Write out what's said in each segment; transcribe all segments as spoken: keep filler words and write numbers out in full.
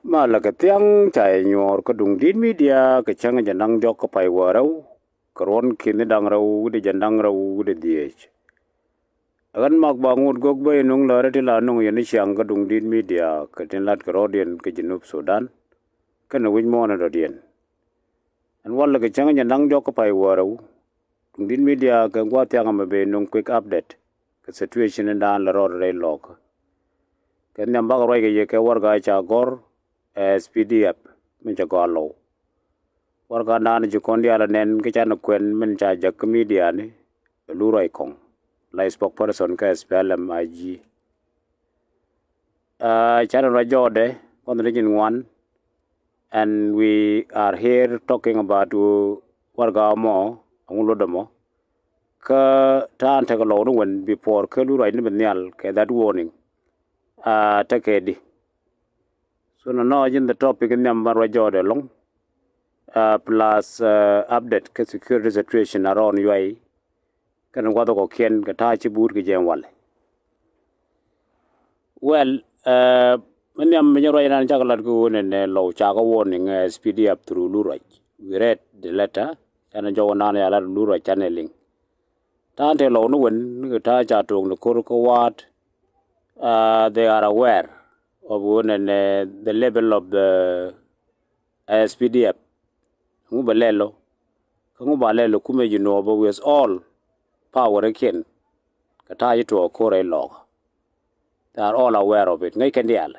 Malɛ kɛ thiaŋ ca yɛ nyuɔɔr kä Duŋdi̱t Media kɛ cäŋ jɛ naŋ diɔ̱k kä pay wäärɛw kɛ ruɔ̱n ki̱ni da̱ŋ rɛw wi̱cdɛ jɛ naŋ rɛw wi̱cdɛ dhieec. Ɣän Mak Baŋut Gök bä inuŋ lääri ti la nuŋ yɛn i̱ ciaŋ kä Duŋdi̱t Media kɛ tin lat kɛ rɔ̱diɛn kɛ Jinub Sudan kɛnɛ wi̱c muɔ̱ɔ̱n in dɔ̱diɛn. Ɛn walɛ kɛ cäŋ jɛ naŋ diɔ̱k kä pay wäärɛw. Duŋdi̱t Media kɛ gua̱a̱th thiaŋ amɛ ben nuŋ quick update kɛ situation in daan lɛ rɔɔd rɛy lɔɔkä. Kɛ nhiam bakɛ ruac kɛ yɛ kɛ warɛga ca gɔ̱r ɛ S P D F min cɛ gɔaa Lɔw. Warɛga naan ci kɔn diaal ɛ nɛn kä canɛ kuɛn min ca jäk kä mediani ɛ Lur Ruac Kɔŋ la spokesperson kä S P L M I G. Canɛ ruac jɔɔdɛ kɔn ri nyin ŋuan. And we are here talking about warɛga mɔ ɛŋu lotdɛ mɔ. Kä ta̱a̱n tekɛ Lɔw ni wen before kä Lur Ruac ni bi nhial kɛ that warning. Tekɛ di so nɔ nɔ jin the topic in nhiam ban ruac jɔɔdɛ lɔŋ. Plus update kä security situation around Yuay. Kɛn gua̱th kɔ̱kiɛn kɛ ta̱a̱ ci buut kɛ jɛ walɛ. Well, mi nhiam mi nyɛ ruac nan cakɛ lat kɛ ɣöö nɛnɛ Lɔw cakɛ warning S P D F through Lur Ruac. We read the letter. Canɛ jɔw nan ya lat Lur Ruac canɛ liŋ. Ta̱a̱n te Lɔw ni wen ni kɛ ta̱a̱ ca to̱o̱ŋ ni ko̱r kä wa̱a̱t. They are aware of ɣöö nɛnɛ the level of the S P D F. Ŋu bɛ lɛl ɔ kä ŋu ba lɛl ɔ kumɛ ji̱ nuɔɔbä with all power ikiɛn. Kɛ ta̱a̱ ji̱ tuɔɔk ko̱r rɛy lɔɔkä. They are all aware of it ŋäc kɛn diaal.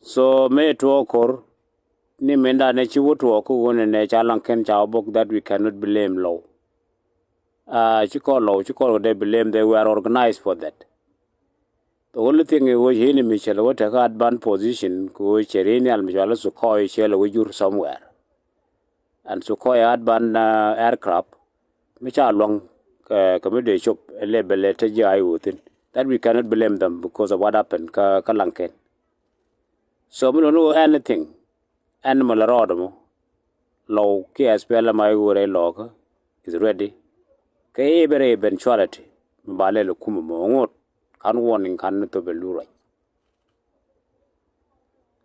So mëë tuɔɔk ko̱r ni mëndan ɛ ci wä tuɔɔk kä ɣöö nɛnɛ ca Laŋkɛn ca wä bok that we cannot blame Lɔw. Ci kɔn Lɔw ci kɔn kɛ dee blame, they were organized for that. The only thing i̱ ɣöö ci enemy cɛ lɛ wä tekɛ advan position kɛ ɣöö cɛ ri nhial mi cɔal i̱ Sukhoi cɛ lɛ wä jur somewhere. And Sukhoi advan aircraft mi ca luäŋ kɛ mi dee cop ɛ lɛ bɛ lɛ te ji̱ a i̱ ɣöö thi̱n. That we cannot blame them because of what happened kä Laŋkɛn. So mi luɔ̱n ni ɣöö anything animal rɔɔdɛ mɔ Lɔw kiɛ S P L M I G rɛy lɔɔkä is ready. Kɛ every eventuality mi ba lɛl ɛ kumɛ mɔ ŋot kan warning kan ni thop ɛ Lur Ruac.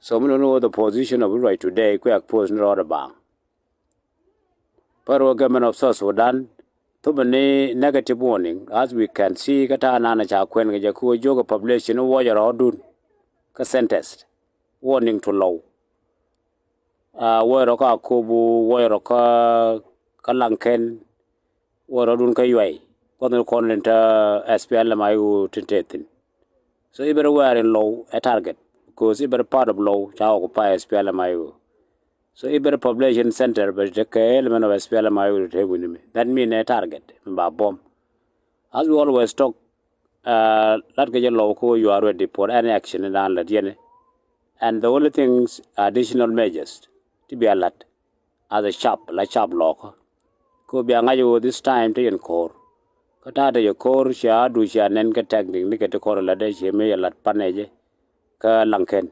So mi luɔ̱n ni ɣöö the position of Lur Ruac today kuɛ expose ni rɔɔdɛ baaŋ. Federal Government of South Sudan thop ɛ ni negative warning as we can see kä ta̱a̱ nan ca kuɛn kɛ jɛ kä ɣöö jiök ɛ population ni wuɔcɛ rɔɔdun kä census. Warning to Lɔw. Wuɔcɛ rɔ kä Akobo, wuɔcɛ rɔ kä Laŋkɛn, wuɔcɛ rɔɔdun kä Yuay. Gua̱th ni kɔn tin te S P L M I G tin te thi̱n. So everywhere in Lɔw ɛ target because every part of Lɔw ca occupy S P L M I G. So every population center bɛ tekɛ element of S P L M I G te wi̱ni mi. That mean ɛ target mi ba bomb. As we always talk, lat kɛ jɛ Lɔw kä you are ready for any action in dan lät yɛn. And the only things additional measures ti bia lat as a sharp la sharp lɔkä. Kä bia ŋa̱c ɣöö this time te yɛn ko̱r kä ta̱a̱ te yɛ ko̱r cia du cia nɛn kä tɛk dik ni kɛ ti kɔn lat dee cie mi yɛ lat panɛ jɛ kä Laŋkɛn.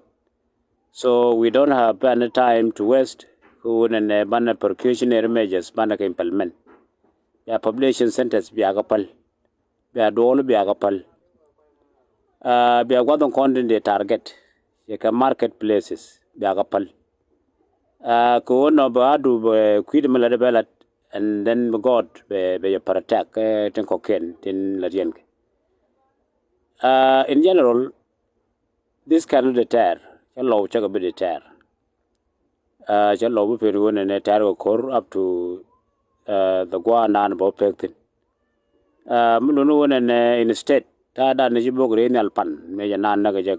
So we don't have any time to waste. Kä ɣöö nɛnɛ banɛ precautionary measures banɛ kɛ implement. Bia population centers bia kɛ päl. Bia duɔl bia kɛ päl. Bia gua̱th in kɔn tin dee target yɛ kɛ market places bia kɛ päl. Kɛ ɣöö nɔ bɛ adu bɛ kui̱t mi lat bɛ lat and then bɛ gɔɔt bɛ bɛ yɛ protect kɛ tin kɔ̱kiɛn tin lat yɛn kɛ. In general, this cannot deter. Cä Lɔw cä kɛ bi deter. Cä Lɔw bi pen ɣöö nɛnɛ tɛ̈r kɛ ko̱r up to the gua̱a̱r naan bä pek thi̱n. Mi luni ɣöö nɛnɛ in state ta̱a̱ dan ni ci bok ri nhial pan mëë jɛ naan näk jɛ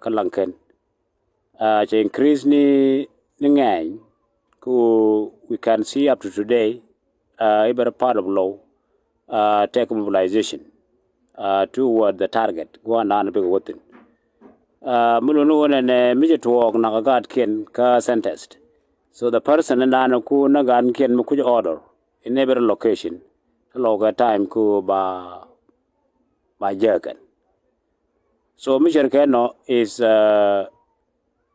kä Laŋkɛn. Cɛ increase ni ni ŋɛɛny. Ku we can see up to today, every part of Lɔw take mobilization toward the target gua̱a̱r naan bikɛ wä thi̱n. Mi luni ɣöö nɛnɛ mi cɛ tuɔɔk nakä gaatkiɛn kä centers. So the person in dan ku na gaatkiɛn mi kuc order in every location. Te Lɔw kɛ time ku ba ba jääkɛn. So mi cɛr kɛ nɔ is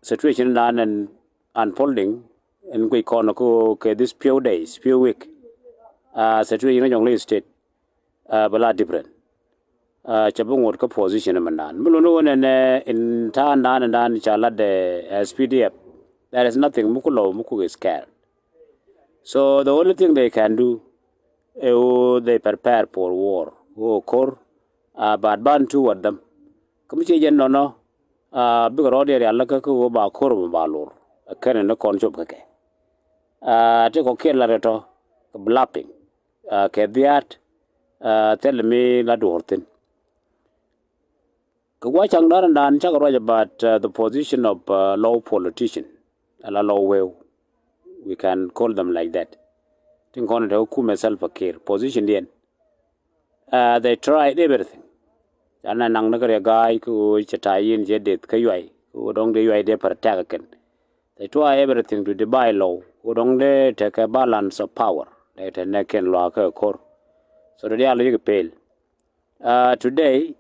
situation in dan ɛn unfolding in guic kɔn ku kɛ this few days, few week. Situation in Jonglei State bɛ la different. Cɛ bi ŋot kä position mi naan mi luni wä nɛnɛ in ta̱a̱ naan in naan ca lat dɛ S P D F. There is nothing mi ku lɔw mi ku is scared. So the only thing they can do ɛ ɣöö they prepare for war ɣöö ko̱r. But ban tu wä dhäm kä mi ciɛ jɛn nɔnɔ bikɛ rɔɔdiɛn rial läkä kä ɣöö ba ko̱r mi ba lor. Kɛn ni kɔn cop kä kɛ ti kɔkiɛn lat tɔ̱ kɛ bluffing kɛ dhiaat. Thil mi la duɔ̱ɔ̱r thi̱n. Kɛ gua̱c caŋ da̱a̱n da̱a̱n cakɛ ruac about the position of low politician ala low weu. We can call them like that. Tin kɔn te kum ɛ Salva Kiir position diɛn. They tried everything. Ca na naŋ ni kä Riek Gai kä ɣöö cɛ ta̱a̱ yin cɛ deth kä yuay kä ɣöö dɔ̱ŋ dee yuay dee protect kɛn. They try everything to divide low kä ɣöö dɔ̱ŋ dee tekɛ balance of power dee te nɛ kɛn luaak kä ko̱r. So dee diaal yikɛ pel. Today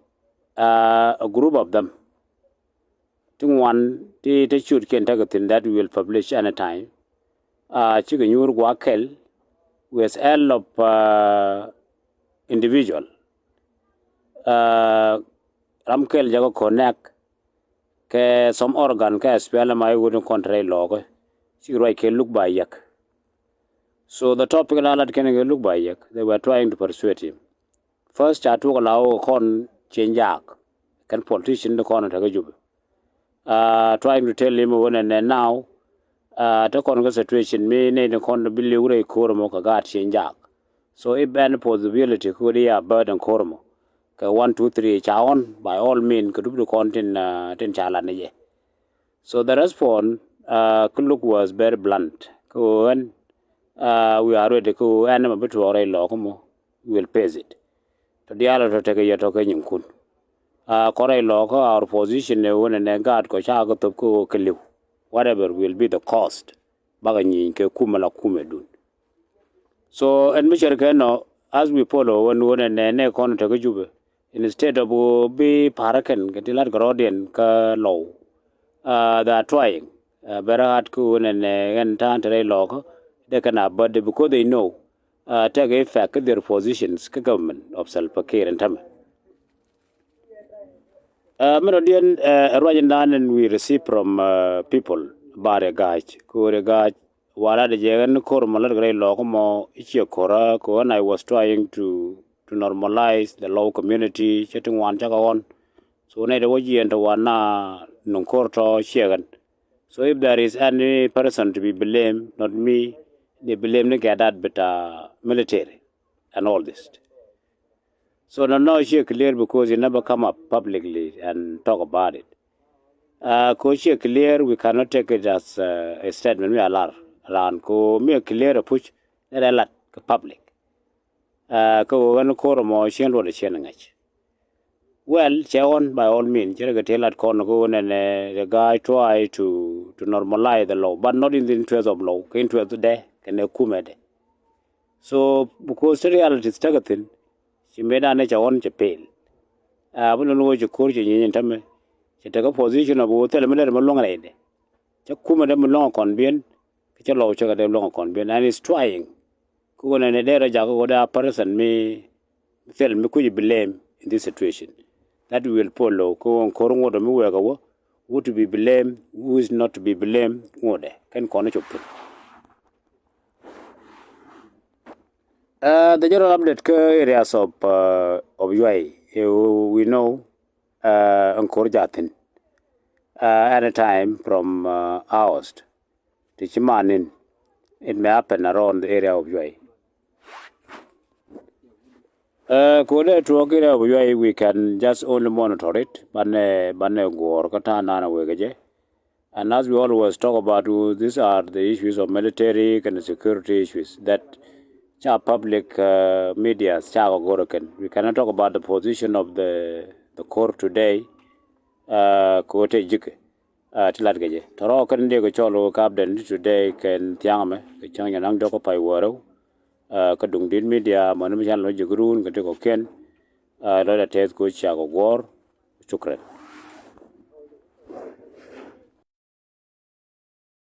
a group of them ti ŋuan ti te ciötkiɛn tekɛ thi̱n that will publish anytime. Cikɛ nyuur gua̱a̱k kɛl with help of individual. Ram kɛl jakä connect kɛ some organ kɛ S P L M I wut in kɔn te rɛy lɔɔkä. Cikɛ ruac kɛ look by yɛk. So the topic la lat kɛn kɛ look by yɛk, they were trying to persuade him. First ca tuɔk la wä kɔn cieŋ jaak kɛn politician di kɔn te kä Jubɛ. Trying to tell him wä nɛ nɛ now te kɔn kä situation mi nɛ ni kɔn bi liw rɛy ko̱r mɔ kɛ gaat cieŋ jaak. So if any possibility could ya burden ko̱r mɔ kɛ one two three ca ɣɔn by all mean kɛ dup di kɔn tin tin ca lat ni jɛ. So the response kä look was very blunt kä ɣöö ɛn we are ready kä ɣöö ɛn mɛ bi tuɔɔk rɛy lɔɔkä mɔ will face it. Tɔ diaal tɔ tekɛ yɛ tɔ kɛ nyinkun. Kɔn rɛy lɔɔkä our position ɛ ɣöö nɛ nɛ gaat kɔ ca kɛ thop kä ɣöö kɛ li̱w whatever will be the cost. Bakɛ nyiny kɛ kumɛ la kumɛ dun. So ɛn mi cɛr kɛ nɔ as we follow ɣöö nɛ nɛ nɛ kɔn te kä Jubɛ. Instead of bi pa̱rä kɛn kɛ ti lat kɛ rɔɔdiɛn kä lɔw. They are trying very hard kä ɣöö nɛ nɛ ɛn ta̱a̱n te rɛy lɔɔkä. Dee kɛn a bätdɛ because they know tɛk effect kä their positions kä government of Salva Kiir ɛn tämɛ. Min rɔɔdiɛn ɛ ruac in dan in we receive from people ba Riek Gai kä ɣöö Riek Gai Wa lat jɛ ɣän ko̱r mɔ lat kɛ rɛy lɔɔk mɔ i̱ ciɛ ko̱rä kɛ ɣän I was trying to to normalize the low community cɛ ti ŋuan cakɛ ɣɔn. So nɛy tɛ wä jiɛn tɛ wa na nuŋ ko̱r tɔ ciɛ ɣän. So if there is any person to be blamed, not me, they blame ni kɛ dat bita military and all this. So nɔ nɔ ciɛ clear because he never come up publicly and talk about it. Ko ciɛ clear, we cannot take it as a statement mi a lar raan ko mi a clear a puc ni rɛ lat kɛ public. Kä ɣän ko̱r mɔ cien luɔt a cien ŋäc. Well, cɛ ɣɔn by all means cɛ rɛ kɛ tëë lat kɔn kä ɣän ɛn the guy try to to normalize the law but not in the interest of law, kɛ interest dɛ kɛnɛ kumɛ dɛ. So because te realities tekɛ thi̱n ci mëëdan ni cɛ ɣɔn cɛ pel. Bi lon wä ci ko̱r cɛ nyieny in tämɛ cɛ tekɛ position of wä thilɛ mi lɛr mi luäŋ rɛydɛ. Cɛ kumɛ dee mi luäŋ a kɔn biɛn kɛ cɛ lɔw cɛ kɛ dee luäŋ a kɔn biɛn and is trying. Kä ɣän ɛn dee rɔ jakä ɣöö dee a person mi thil mi kui̱c blame in this situation. That will follow kä ɣän ko̱r ŋot mi wɛɛk a wä who to be blame, who is not to be blame ŋotdɛ kɛn kɔn cop thi̱n. Uh, the general update kä areas of uh, of Yuay, uh, we know uh, ɛn ko̱r ja̱thi̱n uh, anytime from uh, August ti ci manin it may happen around the area of Yuay. Uh, kode tuɔk area of Yuay we can just only monitor it banɛ banɛ guɔ̱ɔ̱r kä ta̱a̱ nan a wek jɛ. And as we always talk about, uh, these are the issues of military and security issues that ca public uh, media ca kɛ go̱r kɛn. We cannot talk about the position of the the court today. Uh, kote jike uh, ti lat kɛ jɛ tɔrɔ kɛn dee kɛ cɔl kap den ti today kɛn thiaŋ mɛ kɛ cäŋ jɛ naŋ dɔk kɛ pay wärɛw. Uh, kä duŋ dit media mɔni mi can lɔ jik run kɛ ti kɔ kɛn. Uh, lɔ da tɛth ko ca kɔ guɔr. Shukran.